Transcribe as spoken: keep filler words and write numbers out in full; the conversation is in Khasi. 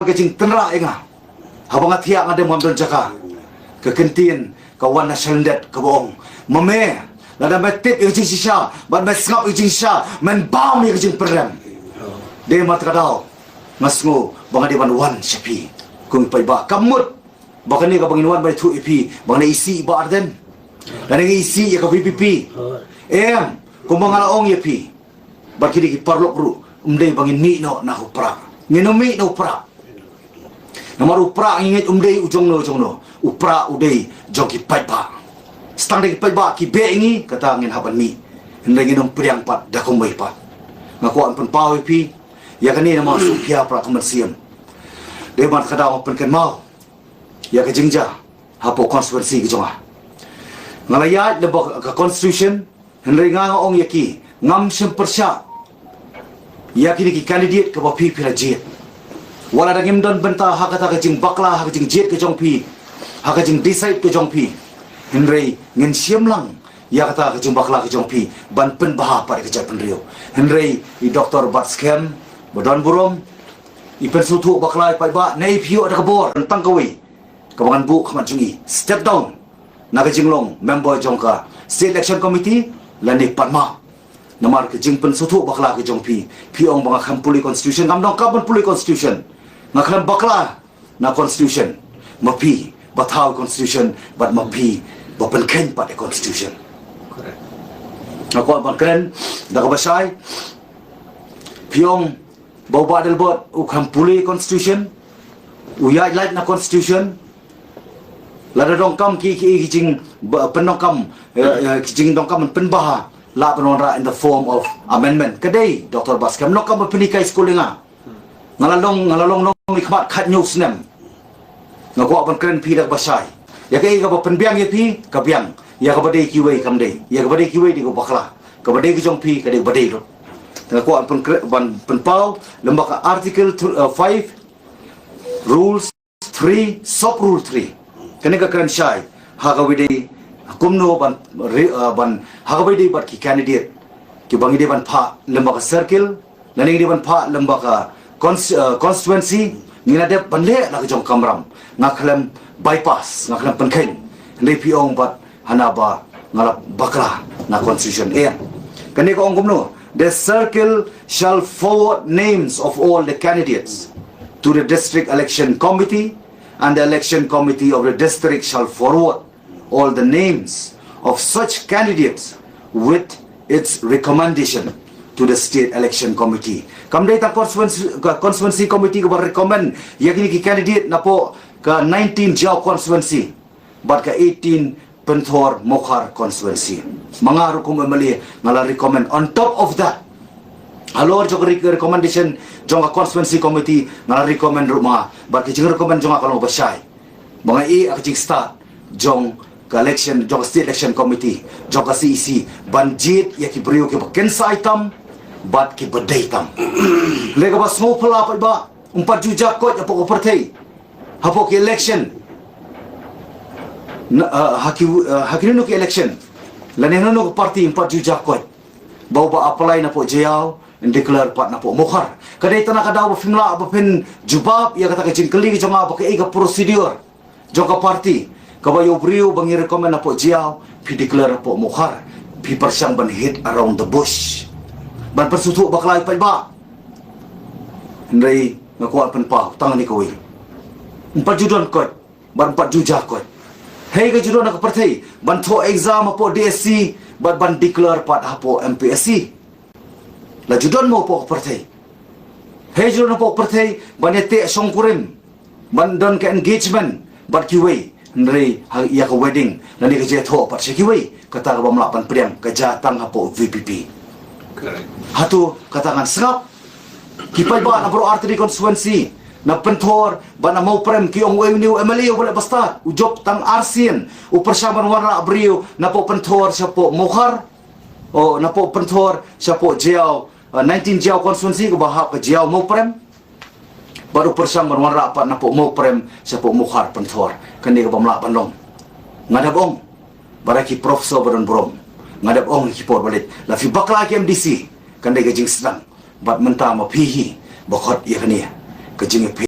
ka jingtynrai ïa nga. Haba nga thiah nga dem ngam don jaka. Ka kyntien ka wan na shalyndet kaba ong, ma me, lada me tip ïa ka jingshisha bad me sngap ïa ka jingshisha, men bam ïa ka jingpyrem. Dei namar kata ka daw nga sngew ba nga dei ban wan sha phi. Kum i paidbah, kam mut ba kane kaba ngin wan ban ïathuh ïa phi ba nga isih ïa i Bah Ardent, lane nga isih ïa ka VPP. Em, kumba nga la ong ïa phi, bad kine ki paralok ruh, ym dei ba ngin mih noh na u Prah. Ngin ym mih na u Prah. Namar u Prah ngi ngeit um dei u jongno jongno. U Prah u dei jong ki paidbah. Tang da ki paidbah ki beh ïa ngi, kata ngin hap ban mih. Hynrei ngin ym pdiang pat da kumwei pat. Nga kwah ban pynpaw ïa phi ïa kane namar shu khia Prah ka mynsiem. Dei namar kata nga pynkynmaw ïa ka jingjia hapoh constituency ka jong nga. Nga la ïaid lyngba ka constitution, hynrei nga nga ong ïa ki, ngam shym pyrshah ïa kine ki candidate kaba phi phi la jied. Wat la dang ngim don bynta ha kata ka jingbakla, ha ka jingjied ka jong phi, ha ka jingdecide ka jong phi, hynrei ngin shim lang ïa kata ka jingbakla ka jong phi ban pynbha pat ïa ka jaitbynriew. Hynrei i Doctor Batskhem ba don burom, i pynsngewthuh bakla ïa i paidbah, ne i phi ïoh da ka bor tang kawei kaba ngan buh khmat jong i, step down na ka jinglong member jong ka State Election Committee, lane pan map. Namar ka jingpynsngewthuh bakla ka jong phi, phi ong ba nga khlem pule constitution. Ngam donkam ban pule constitution, nga khlem bakla na constitution. Ma phi ba thaw constitution bad ma phi ba pynkheiñ pat ïa constitution. Nga kwah ban kren da kaba shai. Phi ong ba u Bah Adelbert u khlem pule constitution, u ïaid lait na constitution. Lada donkam ki, ki, ki jing ba, pyndonkam, eh, eh, ki jingdonkam ban pynbha, lah ban wanrah in the form of amendment. Ka dei, Doctor Batskhem, donkam ban pynhikai skul ïa nga. Nga la long, nga la long nongmihkhmat khathynñiew snem. Nga kwah ban kren phi da kaba shai. Ïa kaei kaba pynbiang ïa phi, ka biang. Ïa kaba dei kiwei kam dei. Ïa kaba dei kiwei dei kaba bakla. Kaba dei ka jong phi, ka dei kaba dei ruh. Nga kwah ban pynkre-, ban pynpaw lyngba ka Article th-, uh, five, Rules three, Sub Rule three. Kane ka kren shai ha kaba dei kumno ban re-, uh, ban ha kaba dei bad ki candidate kiba ngi dei ban phah lyngba ka circle, lane ngi dei ban phah lyngba ka cons-, uh, constituency, ngi la dep ban leh la ka jong ka kamram. Nga khlem bypass, nga khlem pynkheiñ. Hynrei phi ong bad hana ba nga la bakla na constitution. Eh, kane ka ong kumno? The circle shall forward names of all the candidates to the district election committee, and the election committee of the district shall forward all the names of such candidates with its recommendation to the state election committee. Kam dei tang constituency, constituency committee kaba recommend ïa kine ki candidate napoh ka nineteen Jaïaw constituency bad ka eighteen Pynthor Mawkhar constituency. Ma nga ruh kum MLA nga la recommend. On top of that, halor jong ka re-, recommendation jong ka constituency committee, nga la recommend ruh ma nga. Bad ka jingrecommend jong nga ka long ba shai. Ba nga ïeh ïa ka jingstad jong ka election, jong ka state election committee, jong ka CEC, ban jied ïa ki briew kiba kynsai tam bad kiba dei tam. Lei kaba sngewphylla pat ba ym pat ju jakkoit hapoh ka pyrthei, hapoh ki election. Na, ah, ha ki, ah, ha kino kino ki election, lane hano hano ka party, ym pat ju jakkoit ba uba apply napoh Jaïaw yn declare pat napoh Mawkhar. Ka dei tang na ka daw ba phim lah ba phin jubab ïa kata ka jingkylli ka jong nga ba kaei ka procedure jong ka party kaba ïa u briew ba ngi recommend napoh Jaïaw phi declare napoh Mawkhar. Phi pyrshang ban hit around the bush, ban pynsngewthuh bakla ïa i paidbah. Hynrei nga kwah pynpaw tang kane kawei. Ym pat ju don koit bad ym pat ju jakkoit. Hei, ka ju don ha ka pyrthei ban thoh exam hapoh DSC bad ban declare pat hapoh MPSC. La ju don mo hapoh ka pyrthei? Hei, ju don hapoh ka pyrthei ban ïateh shongkurim, ban don ka engagement bad kiwei, hynrei ha, ïa ka wedding lane ka jingïathoh pat sha kiwei, kata kabym lah ban pdiang, ka jia tang hapoh VPP. Correct. Hato kata ngan sngap? Ki paidbah na baroh artylli constituency, na Pynthor bad na Mawprem, ki ong uei une u MLA uba leh bastad, u jop tang arsien, u pyrshang ban wanrah briew napoh Pynthor shapoh Mawkhar, o napoh Pynthor shapoh Jaïaw, uh, nineteen Jaïaw constituency kaba hap ka Jaïaw Mawprem. Bad u pyrshang ban wanrah pat napoh Mawprem shapoh Mawkhar Pynthor. Kane kabym lah ban long. Nga dep ong, bad ïa ki professor ba don burom, nga dep ong ha ki por ba leit, la phi bakla ki MDC, kan dei ka jingsdang. Bad mynta ma phi hi ba khot ïa kane ka jingïapher.